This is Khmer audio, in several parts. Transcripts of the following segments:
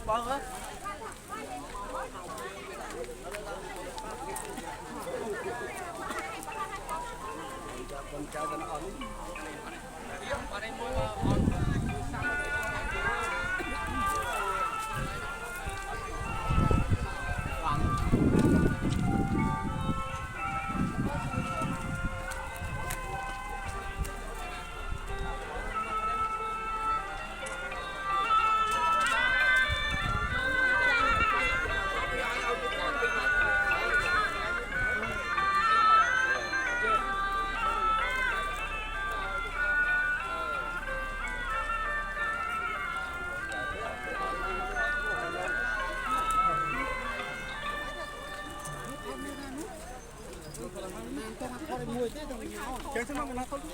បង កូនចៅទៅអត់ អត់ឯមួយអត់ ចេះមកណាគាត់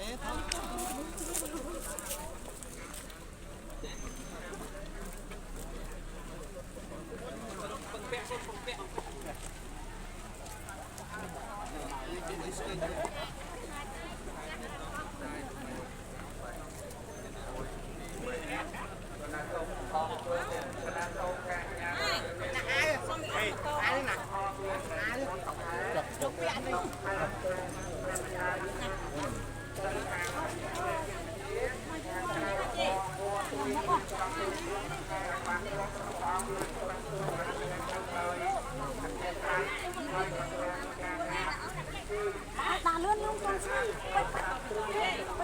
ដាក់លឿនខ្ញុំកូនស្រីពេច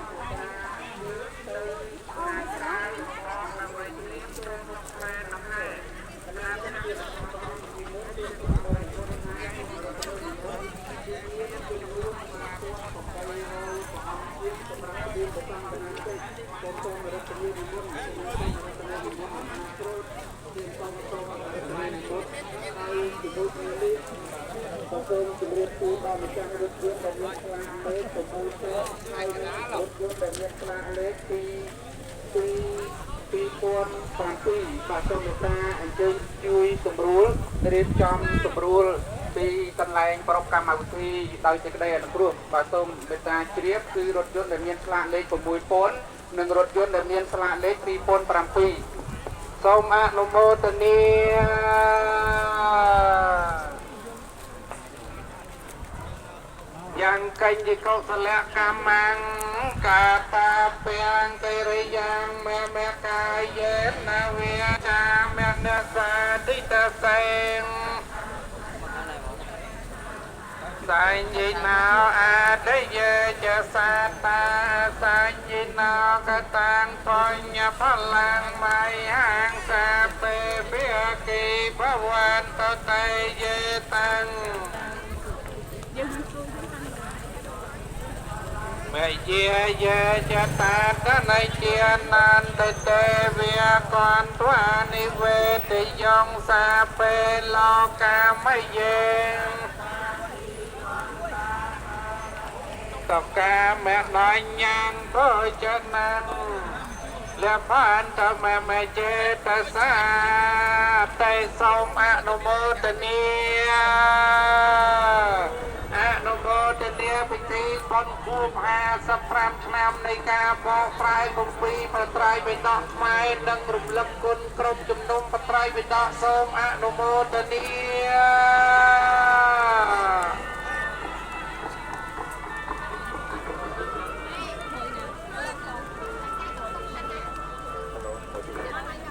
សូមជម្រាបជូនដល់ម្ចាស់រថយន្តដែលមានស្លាកលេខ6ទៅហើយរថយន្តដែលមានស្លាកលេខ2 2007បាទសូមមេត្តាអញ្ជើញជួយសម្រួលរៀបចំសម្រួលពីកន្លែងប្រពកម្មវិធីដោយសេចក្តីអនុគ្រោះបាទសូមមេត្តាជ្រាបគឺរថយន្តដែលមានស្លាកលេខ6000និងរថយន្តដែលមានស្លាកលេខ2007សូមអនុមោទនាយ៉ាងកញ្ញកុសលកម្មងកាតាពាំងកិរិយ៉ាងមេមេកាយេនវិចាមនសាទិតសេងសញ្ញណោអតិយេចសាតាសញ្ញណោកតាំងបញ្ញផលំមៃហាងសាពេភិគីភវន្តតេយេតាំងមេយាយាចតាតនជានន្តទេវិកន្ទ្វានិវេទយងសាពេលោកាមយេតកាមដញ្ញងភោចនំលបានតមេមេចេតសាតេសូមអនុមោទនាអនុមោទនាពិធីបុណ្យខួប55ឆ្នាំនៃការបកប្រែគម្ពីរព្រះត្រៃបិដកខ្មែរនិងរំលឹកគុណក្រុមជំនុំព្រះត្រៃបិដកសូមអនុមោទនា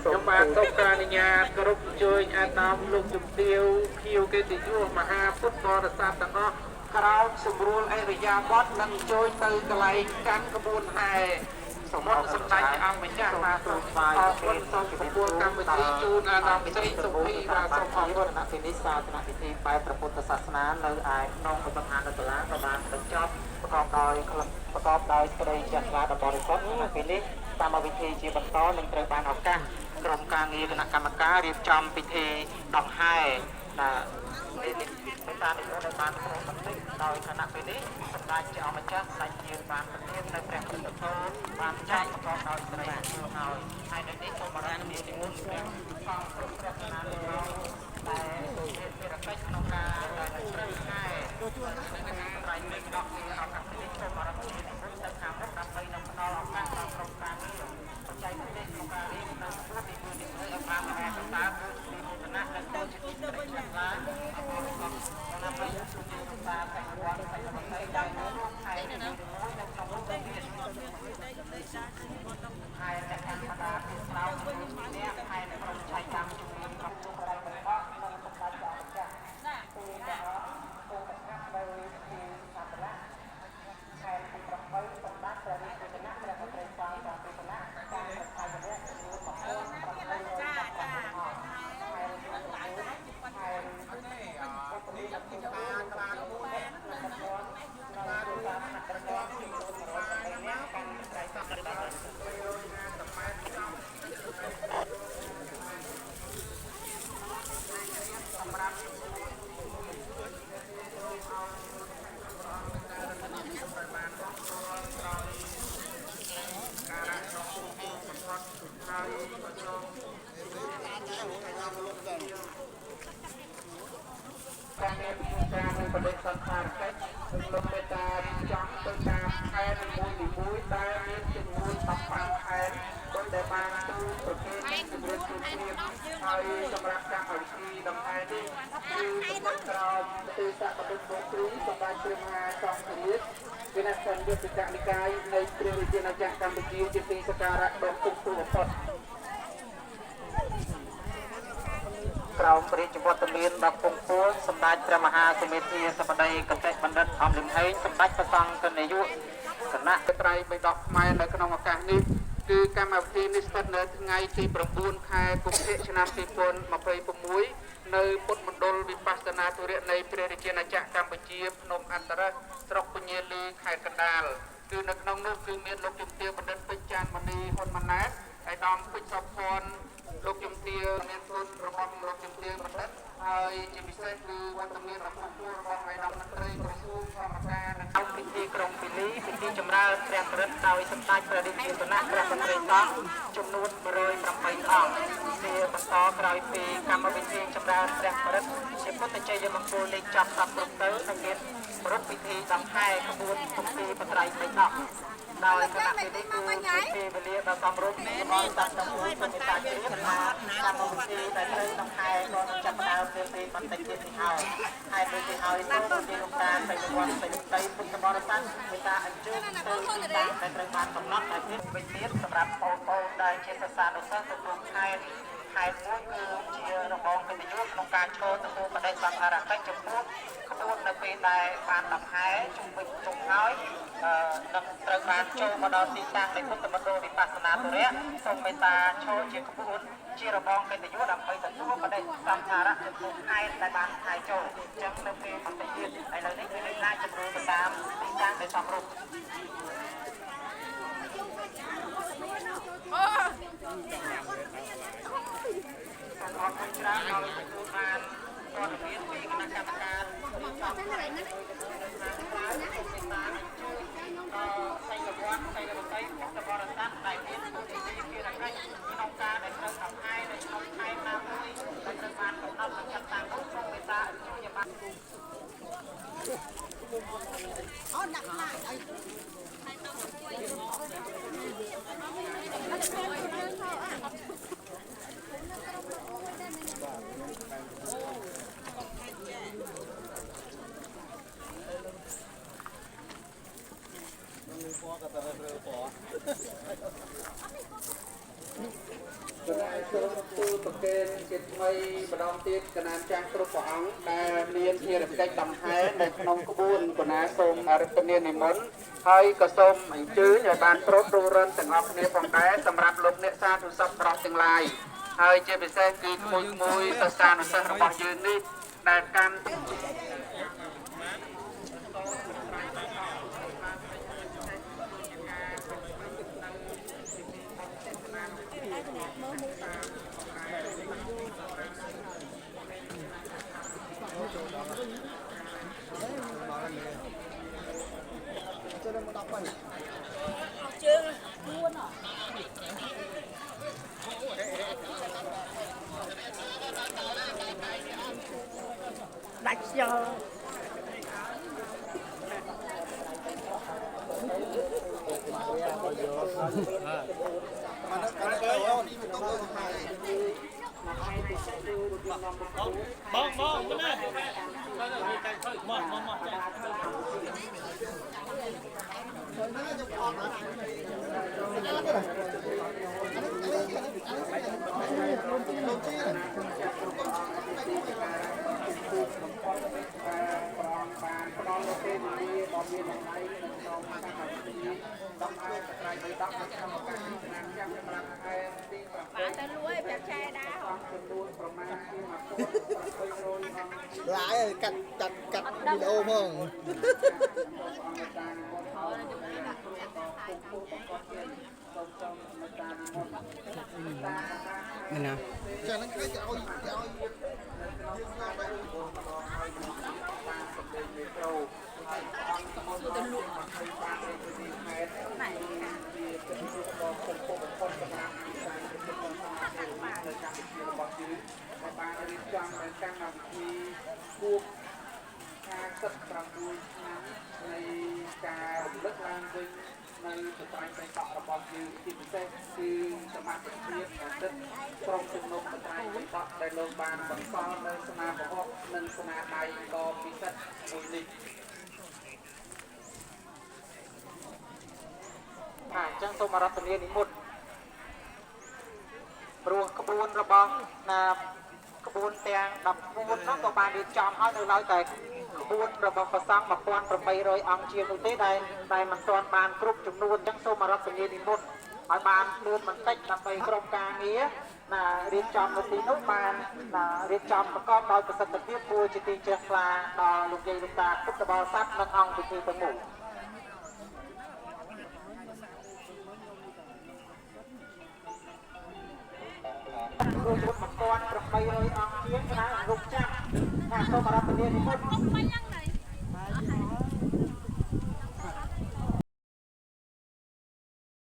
ខ្ញុំបាទសូមការអនុញ្ញាតគោរពអញ្ជើញអាដាមលោកជំទាវភៀវកិត្តិយសមហាពុទ្ធបរិស័ទទាំងអស់ក្រោមសម្រួលអរិយាបថនិងជួយទៅកន្លែងកាន់ក្បួនហែសម្រាប់សម្ដេចអង្គម្ចាស់បាទសូមអរគុណសូមប្រគល់កម្មវិធីជូនអាដាមសេងសុភីបាទសូមអរគុណ គណៈពិនិសាសនពិធីបែបព្រះពុទ្ធសាសនានៅឯក្នុងឧបឋានសាលាក៏បានបញ្ចប់ប្រកបដោយសេចក្តីជ្រះថ្លាដ៏បរិសុទ្ធគណៈពិនិកម្មវិធីជាបន្តនឹងត្រូវបានឱកាសក្រុមការងារគណៈកម្មការរៀបចំពិធីដង្ហែណាមេត្តានិមន្តឲ្យបានប្របន្តិចដោយគណៈពេលនេះសម្ដេចជាអង្គម្ចាស់ស្ដេចជាបានប្រទាននៅព្រះពុទ្ធធម៌បានចែកប្រកបដោយសេរីសុខហើយហើយនៅនេះសូមអរគុណនិមន្តព្រះអង្គគ្រប់ព្រះគណៈនិមន្តដែលមានភារកិច្ចក្នុងការត្រូវហែត្រៃបិដកពីឱកាសនេះសូមអរគុណនិមន្តទៅខាងមុខដើម្បីនឹងផ្ដល់ឱកាសដល់ក្រុមការងារបច្ចេកទេសក្នុងការរៀបនៅក្បួននីមួយៗឲ្យបានល្អប្រសើរ ការងារវិទ្យាការនិងបដិសណ្ឋារកិច្ចលោកមេត្តារៀបចំទៅតាមខេត្តនីមួយៗដែលមានចំនួន15ខេត្តដោយដែលបានទូប្រគេននិងជម្រាបជូនគ្នាហើយសម្រាប់កម្មវិធីដង្ហែនេះគឺសម្រាប់ក្រោមទេសកបុត្រគ្រូសម្ដេចព្រះមហាសង្ឃរាជគណៈសង្ឃយុទ្ធនិកាយនៃព្រះរាជាណាចក្រកម្ពុជាជាទីសក្ការៈដ៏ខ្ពង់ខ្ពស់បំផុត ក្រោមព្រះរាជវត្តមានដ៏ខ្ពង់ខ្ពស់សម្ដេចព្រះមហាសមេធាសបតីកតិបណ្ឌិតអំលឹមហេងសម្ដេចព្រះសង្ឃនាយកគណៈ ត្រៃបិដកខ្មែរនៅក្នុងឱកាសនេះគឺកម្មវិធីនេះស្ថិតនៅថ្ងៃទី9ខែកុម្ភៈឆ្នាំ2026នៅពុទ្ធមណ្ឌលវិបស្សនាធុរៈនៃព្រះរាជាណាចក្រកម្ពុជាភ្នំអន្តរស្រុកពញាលីខេត្តកណ្ដាលគឺនៅក្នុងនោះគឺមានលោកជំទាវបណ្ឌិតពេជ្រចាន់មនីហ៊ុនម៉ាណែតឯកឧត្តមពេជ្រសុភ័ណ្ឌលោកជំទាវមានគុណរបស់លោកជំទាវបណ្ឌិតហើយជាពិសេសគឺវត្តមានរបស់គូរបស់ឯកឧត្តមមន្ត្រីក្រសួងធម្មការនិង ក្នុងពិធីក្រុងពីលីពិធីចម្រើនព្រះបរិត្តដោយសម្ដេចព្រះរាជាគណៈព្រះមន្ត្រីសង្ឃចំនួន108អង្គជាបន្តក្រោយពីកម្មវិធីចម្រើនព្រះបរិត្តជាពុទ្ធជ័យមង្គលលេខចប់សពគ្រប់ទៅនឹងមានប្រារព្ធពិធីដង្ហែក្បួនគម្ពីរបត្រៃបិដកដោយគណៈពេលនេះគឺពេលវេលាដ៏សមរម្យរបស់សត្វទាំងមូលសូមមេត្តាជ្រាបថាកម្មវិធីដែលត្រូវដង្ហែក៏នឹងចាប់ផ្ដើមនាពេលបន្តិចទៀតនេះហើយហើយដូចនេះហើយសូមជាលោកតាសីលវត្តសីលតីពុទ្ធបរិស័ទមេត្តាអញ្ជើញទៅទីតាំងដែលត្រូវបានកំណត់ឲ្យមានវិញទៀតសម្រាប់បងប្អូនដែលជាសិស្សានុសិស្សទទួលខេត្តខេត្តមួយគឺជារបងកិត្តិយសក្នុងការឈរទទួលបដិសណ្ឋារកិច្ចចំពោះក្បួននៅពេលដែលបានដង្ហែជុំវិញជុំហើយនឹងត្រូវបានចូលមកដល់ទីតាំងនៃពុទ្ធមណ្ឌលវិបស្សនាធុរៈសូមមេត្តាឈរជាក្បួនជារបងកិត្តិយសដើម្បីទទួលបដិសណ្ឋារៈចំពោះខេត្តដែលបានខែចូលអញ្ចឹងនៅពេលបន្តិចទៀតឥឡូវនេះគឺមេត្តាជំរុញទៅតាមទីតាំងដែលសមរម្យសូមអរគុណច្រើនឲ្យទទួលបានព័ត៌មានពីគណៈកម្មការរៀបចំដល់សីលវត្តសីលវតីពុទ្ធបរិស័ទដែលមានទូនាទីភារកិច្ចក្នុងការដែលត្រូវដង្ហែនៅក្នុងខេត្តណាមួយដែលត្រូវបានកំណត់និងចាត់តាំងនោះសូមមេត្តាអញ្ជើញឲ្យបាន អូដាក់ខ្លាចឲ្យ គណៈសូមទូលប្រគេនជាថ្មីម្ដងទៀតគណៈចាស់គ្រប់ព្រះអង្គដែលមានភារកិច្ចដង្ហែនៅក្នុងក្បួនគណៈសូមអរគុណនិមន្តហើយក៏សូមអញ្ជើញឲ្យបានប្រុសរុះរិនទាំងអស់គ្នាផងដែរសម្រាប់លោកអ្នកសាធុសិស្សប្រុសទាំងឡាយហើយជាពិសេសគឺក្មួយៗសិស្សានុសិស្សរបស់យើងនេះដែលកាន់ ជើងពួនដាច់ខ្យល់ បងបងណាមកមកមក បានផ្ដល់ពេលវេលាដ៏មានតម្លៃនៅក្នុងកម្មវិធីដង្ហែត្រៃបិដកនៅក្នុងឱកាសនេះឆ្នាំចាំសម្រាប់ខែទី8 បានទៅលួយប្រាប់ចែដែរ ចំនួនប្រមាណជា1800អង្គ ឡាយកាត់កាត់កាត់វីដេអូហ្មង ណា ចាហ្នឹងគេឲ្យគេឲ្យយើងស្លាប់ហើយ ទៅលក់ បានទីខេត្តជាកិត្តិយសដ៏ខ្ពង់ខ្ពស់បំផុតសម្រាប់ ពុទ្ធសាសនានៅកម្ពុជារបស់យើងដែលបានរៀបចំនៅកម្មវិធីខួប56ឆ្នាំនៃការរំលឹកឡើងវិញនៅស្ត្រីបៃតករបស់យើងជាពិសេសគឺសមាជិកជាតិអតីតក្រុមជំនុំស្ត្រីបៃតកដែលលោកបានបន្សល់នៅស្នាពហុនិងស្នាដៃដ៏ពិសិដ្ឋមួយនេះ បាទអញ្ចឹងសូមអរតនានិមន្តព្រោះក្បួនរបស់ណាក្បួនទាំង14នោះក៏បានរៀបចំឲ្យនៅឡើយតែក្បួនរបស់ព្រះសង្ឃ1800អង្គជាងនោះទេដែលដែលមិនទាន់បានគ្រប់ចំនួនអញ្ចឹងសូមអរតនានិមន្តឲ្យបានលឿនបន្តិចដើម្បីក្រុមការងារណារៀបចំនៅទីនោះបានណារៀបចំប្រកបដោយប្រសិទ្ធភាពគួរជាទីជ្រះថ្លាដល់លោកយាយលោកតាពុទ្ធបរិស័ទនិងអង្គពិធីទាំងមូល គ្រូជុំ1800អង្គជាងណាលោកចាំណាសូមអរតនានិមន្ត អស់មិនយ៉ាងណីអស់ហើយ